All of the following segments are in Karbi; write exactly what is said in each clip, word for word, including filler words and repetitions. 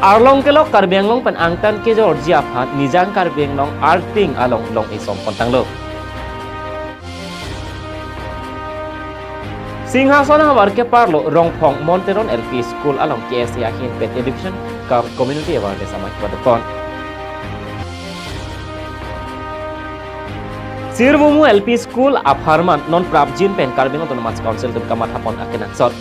Arlong kelok Karbi Anglong pen angtan kejorji aphan Nijang Karbi Anglong Arting along long-e som pontanglo. Singhason ahavar keparlo Rongphong Mon Teron L P School along K S A ahin pen Education cum Community Awareness amei kepadopon. Sirmumu L P School apharman non prapjin pen Karbi Anglong Autonomous Council atum kamathapon akenangsot.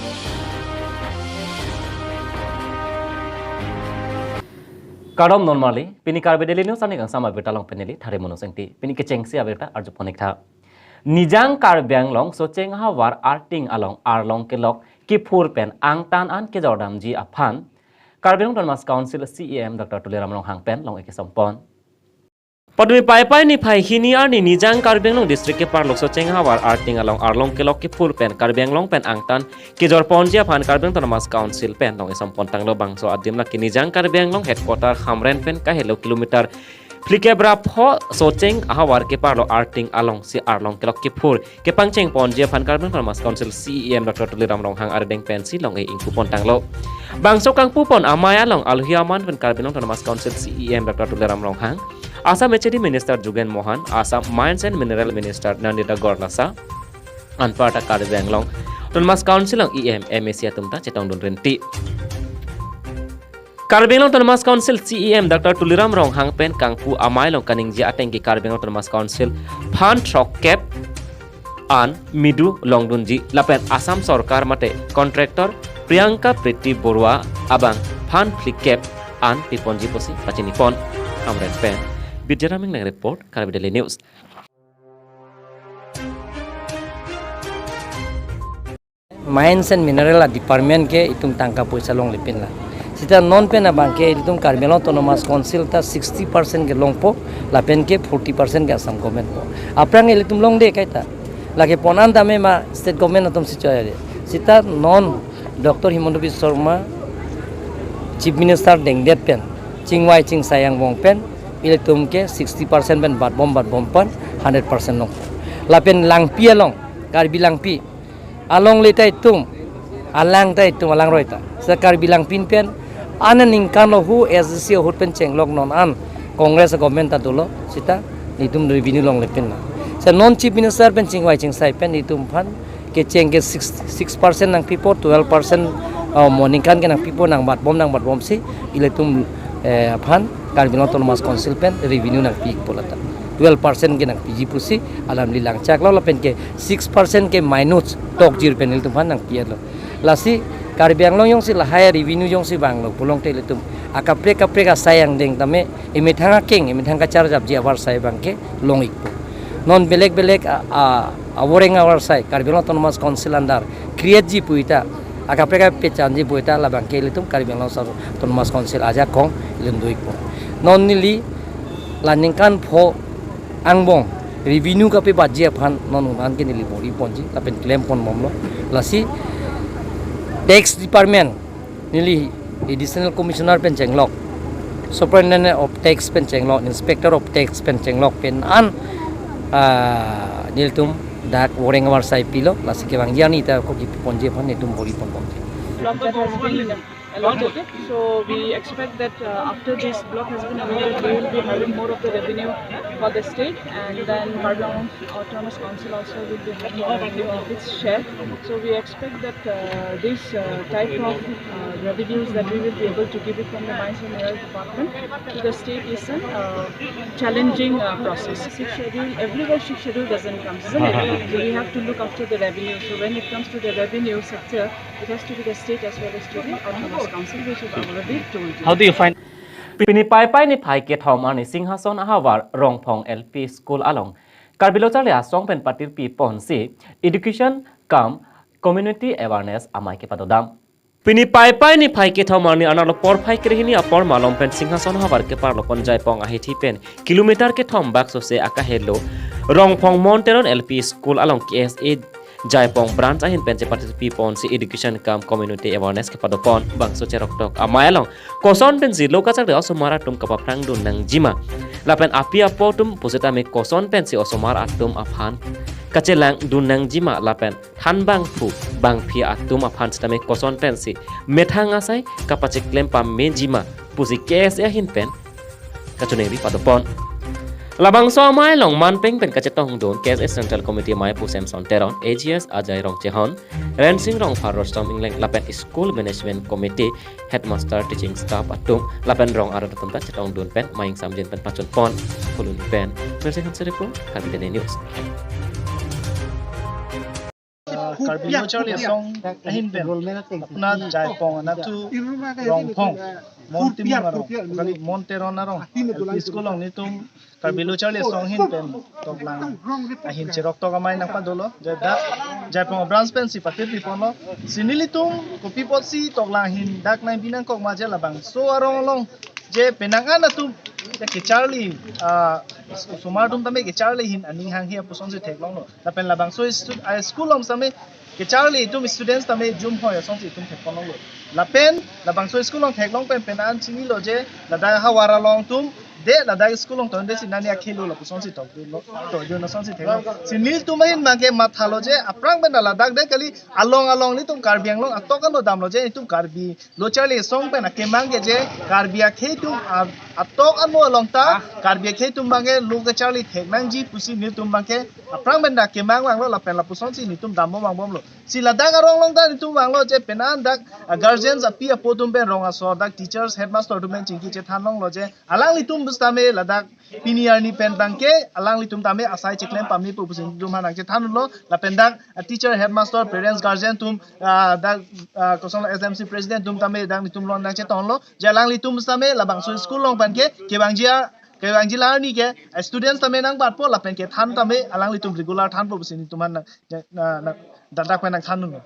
Kardom non marli, pini Karbi Daily News ani kangsam abirta along pen neli Thare Monos Engti. Pini kechengsi abirta arjupon-ik tha. Nijang Karbi Anglong Socheng ahavar Arting along arlong kelok kiphur pen angtan an kejordamji aphan Karbi Anglong Autonomous Council C E M Doctor Tuliram Ronghang pen long-e kesompon. Padumi Paipai niphai hini arni Nijang Karbi Anglong District keparlo Socheng ahavar Arting along arlong kelok kiphur pen Karbi Anglong pen angtan kejorponji aphan Karbi Anglong Autonomous Council pen long-e som pontanglo. Bangso adim lake Nijang Karbi Anglong Headquarter Hamren pen kahelo kilometer phlikep ra pho Socheng ahavar keparlo Arting alongsi arlong kelok kiphur kepangchengponji aphan Karbi Anglong Autonomous Council C E M Doctor Tuliram Ronghang arideng pensi long-e ingpu pontanglo. Bangso kangpupon amei along alohi aman pen Karbi Anglong Autonomous Council C E M Doctor Tuliram Ronghang, Assam H A D Minister Jugen Mohan, Assam Mines and Mineral Minister Nandita Gorlosa, anparta Karbi Anglong Autonomous Council along E M, M A C atum ta chetongdun rinti. Karbi Anglong Autonomous Council C E M Doctor Tuliram Ronghang pen kangpu amei along kaningje ateng ke Karbi Anglong Autonomous Council phan throkkep an midu longdunji lapen Assam Sorkar mate contractor Priyanka Priti Borua abang phan phlikep an piponji pusi pachinipon. Hamren pen Bidya Raming nang report, Karbi Daily News. Mines and Mineral a department ke itum tangka poisa longlepin la. Sita non pen abang ke itum Karbi Anglong Autonomous Council ta sixty percent ke longpo, lapen ke forty percent ke Assam government po. Aphrang ilitum longde kaita. Lake pon an tame ma state government atum si choya de. Sita non Doctor Himanta Biswa Sarma Chief Minister dengdet pen, chingvai chingsai angbong pen, ilitum ke sixty percent pen batbom batbom pen hundred percent longpo. Lapen langpi along, Karbi langpi along le ta itum, alang ta itum, alangroi ta. Sita Karbi langpin pen, ana ningkan lo hu S D C ahut pen chenglok non an Congress government ta dolo, sita itum revenue longlepin la. Sita non Chief Minister pen chingvai chingsai pen itum aphan kecheng ke six, six percent nangpipo, twelve percent, uh, mo ningkan ke nangpipo, nangbatbom, nangbatbomsi ilitum, eh, aphan Karbi Anglong Autonomous Council pen revenue nangpi-ikpo lata. Twelve percent ke nangpiji pusi alam le langchaklo, lapen ke six percent ke minus tokjir pen ilitum aphan nangpi-etlo. Lasi Karbi Anglong jongsi lahai revenue jongsi vanglo pulote ilitum akaprek kaprek asai angdeng tame emethang akeng, emethang kacharjapji avarsai abang ke long-ikpo. Non belek belek a, a, avoreng avarsai Karbi Anglong Autonomous Council under create ji pu ta, akaprek kapechanji pu ta, labang ke ilitum Karbi Anglong Autonomous Council ajakong ilitum do-ikpo. Non neli la ningkan pho angbong revenue kapebatji aphan non un an ke neli bor-iponji lapen klemponbomlo. Lasi tax department neli Additional Commissioner pen chenglok, Superintendent of Tax pen chenglok, Inspector of Tax pen chenglok pen an, ah, nelitum dak voreng avarsai pilo, lasi kevangji arni ta ako kipiponji aphan nelitum bor-iponbom. Block that has been allotted. So we expect that, uh, after this block has been allotted, we will be having more of the revenue for the state, and then Karbi Anglong Autonomous Council also will be having a revenue of its share. So we expect that, uh, this, uh, type of, uh, revenues that we will be able to give it from the Mines and Mineral Department to the state is a, uh, challenging, uh, process. Sixth Schedule, everywhere Sixth Schedule doesn't come, isn't it? So we have to look after the revenue. So when it comes to the revenue sector, it has to be the state as well as to the Autonomous Council, which is already told you. How do you find? Pini Paipai niphai kethom arni Singhason ahavar Rongphong L P School along Karbi Lo Charli Asong pen patirpi ponsi Education cum Community Awareness amei kepadodam. Pini Paipai niphai kethom arni arnalo porphai krehini apor malom pen Singhason ahavar keparlo pon Jaipong ahithi pen kilometer kethom bak sose akahelo Rongphong Mon Teron L P School along K S A Jaipong branch ahin pen chepatirpi ponsi Education cum Community Awareness kepadopon. Bangso cheroktok amei along koson pensi lo kachak de osomar atum kapaphrangdun nangjima lapen api apo atum pusitame koson pensi osomar atum aphan kachelangdun nangjima lapen thanbangphu bangphi atum aphan sitame koson pensi methang asai kapacheklem pamejima pusi K S A ahin pen kachiningri padopon. Labangso amei along manpeng pen kachetongdun K S A Central Committee amei pu Samson Teron, A G S Ajai Rongchehon, Rensing Rongphar, Rostom Engleng lapen School Management Committee, Headmaster, Teaching Staff atum lapen rong arat atum ta chetongdun pen mei ingsamjin pen pachunpon. Phuloni pen Mersing Hanse report, Karbi Daily News. Ah, Karbi Lo Charli Asong ahin pen apuna Jaipong anatthu Rongphong Mon Timung arong, kali Mon Teron arong L P school along nelitum Karbi Lo Charli Asong ahin pen toklang ahin cheroktok amei nangpadolo, je dak Jaipong branch pensi patirpiponlo. Si nelitum kopi apotsi toklang ahin dak nangpi nangkok ma je labangso arong along je penang an atum je kecharli, ah, osomar atum tame kecharli ahin aning hanghe apusonsi theklonglo. Lapen labangso stu-, ah, school along tame kecharli atum students tame jumhoi asonsi itum thekponlonglo. Lapen labangso school along theklong pen penang an chinilo je ladak havar along atum de ladak school along tondesi nani akhelo lapusonsi tokdunlo, tokdun asonsi theklong. Si nelitum ahin abangke mathalo je aphrang pen ladak de kali along along nelitum Karbi Anglong atok ano damlo je nelitum Karbi Lo Charli Asong pen akemang ke je Karbi akhei atum a-, atok ano along ta Karbi akhei atum abangke lo kecharli theknangji pusi nelitum abangke aphrang pen dak kemang vanglo lapen lapusonsi nelitum dambom vangbomlo. Si ladak arong along ta nelitum vanglo je penang dak, ah, guardians api apo atum pen rong asor dak teachers, headmaster atum pen chingki chethanlonglo je alanglitum bus tame ladak pini arni pen abangke alanglitum tame asai cheklem pame pu pusi nelitum aphan nangchethanlo lapen dak, ah, teacher, headmaster, parents, guardian atum, ah, dak, ah, kosong S M C president atum tame dak nelitum along nangchetonlo je alanglitum tame labangso school along abangke kevangji a-, kevangji la arni ke, ah, students tame nangbatpo lapen kethan tame alanglitum regular thanpo pusi nelitum aphan nang, na, na, dak dak pen nangthanlo.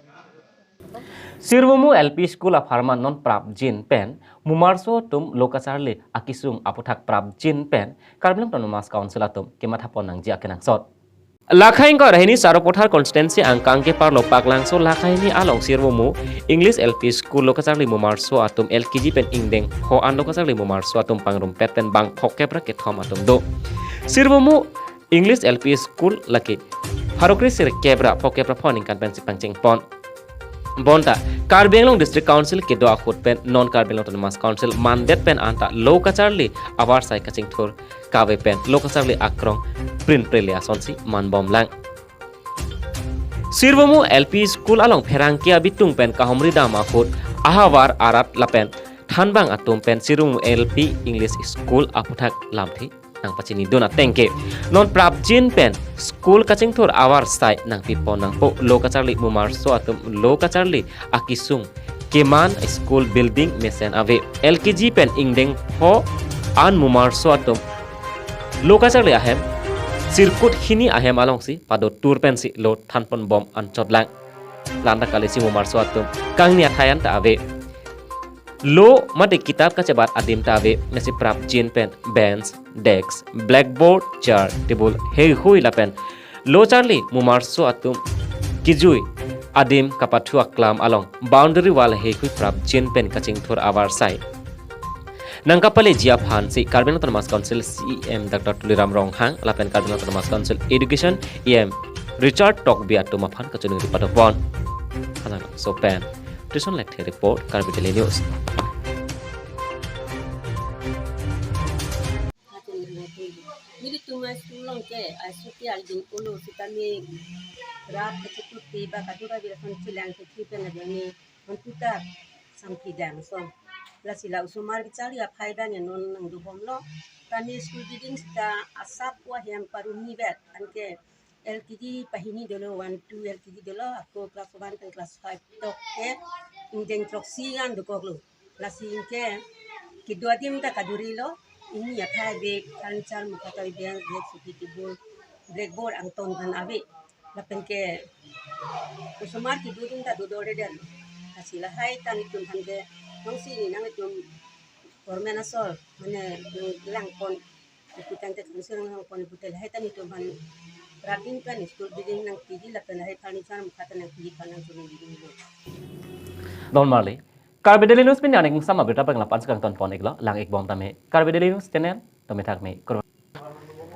Sirvomu L P School apharman non prapjin pen mumarso atum lo kacharli akesung aputhak prapjin pen Karbi Anglong Autonomous Council atum kemathapon nangji akenangsot. Lakha ingkoi ra hini Sarupathar constituency angkang keparlo Paklangso Lakha hini along Sirvomu English L P School lo kacharli mumarso atum L K G pen ingdeng pho an lo kacharli mumarso atum pangrumpet pen bang phokep ra kethom atum do. Sirvomu English L P School lake pharo kre sirkep ra phokep ra pho aningkan pensi pangchengpon. Bonta Karbi Anglong District Council kedo ahut pen non Karbi Anglong Autonomous Council mandet pen anta lo kacharli avarsai kachingthur kave pen lo kacharli akrong prin prele asonsi manbomlang. Sirvomu L P School along pherangke abitung pen kahumri dam ahut ahavar arat lapen thanbang atum pen Sirvomu L P English School aputhak lamthe nangpachinidun ateng ke non prapjin pen school kachingthur avarsai nangpipon nangpo, lo kacharli mumarso atum lo kacharli akesung keman, school building mesen ave, L K G pen ingdeng pho an mumarso atum lo kacharli ahem sirkut hini ahem alongsi pado tur pensi lo thanponbom anchotlang. Lanta kalisi mumarso atum kangni athai anta ave. Lo mate kitap kachebat adim ta ave, lasi prapjin pen bench, desk, blackboard, chair, table heihui lapen lo charli mumarso atum kejui adim kapathu aklam along boundary wall heihui prapjin pen kachingthur avarsai nangkapaleji aphansi Karbi Anglong Autonomous Council C E M Doctor Tuliram Ronghang lapen Karbi Anglong Autonomous Council Education E M Richard Tokbi atum aphan kachiningri padopon. Hanang so pen Trison Lekthe report, Karbi Daily News. Nelitum school along ke asuti alding ulo sitame rat kechetut ke ba kadura bilasan chilang ke chipen lagi ni mantuta sampi dang song. Lasi la osomar kecharli aphai dan ya non nangdobomlo. Tame school building sita asap wa hem parumni vet anke L K G pahini dolo, one, two L K G dolo, ako class one pen class five tok ke ingdeng throksi an dokoklo. Lasi ingke kedo adim ta kadurilo, ingni athai bag, furniture mukha ta bag, bag, sopi table, blackboard angton aphan ave. Lapen ke osomar kedo adim ta dodore den. Lasi lahai ta nelitum aphan ke nongsi ni nanglitum government asor mane nang langpon ipu tangte kangsi nang langpon ipu te lahai ta nelitum aphan prapjin pen school building nangpiji lapen lahai furniture mukha ta nangpiji aphan nangchini didinglo. Don Marley, Karbi Daily News pini aning sama berita penglapan sekang tonpon iklo, lang ikbom tame Karbi Daily News channel, tame thak me.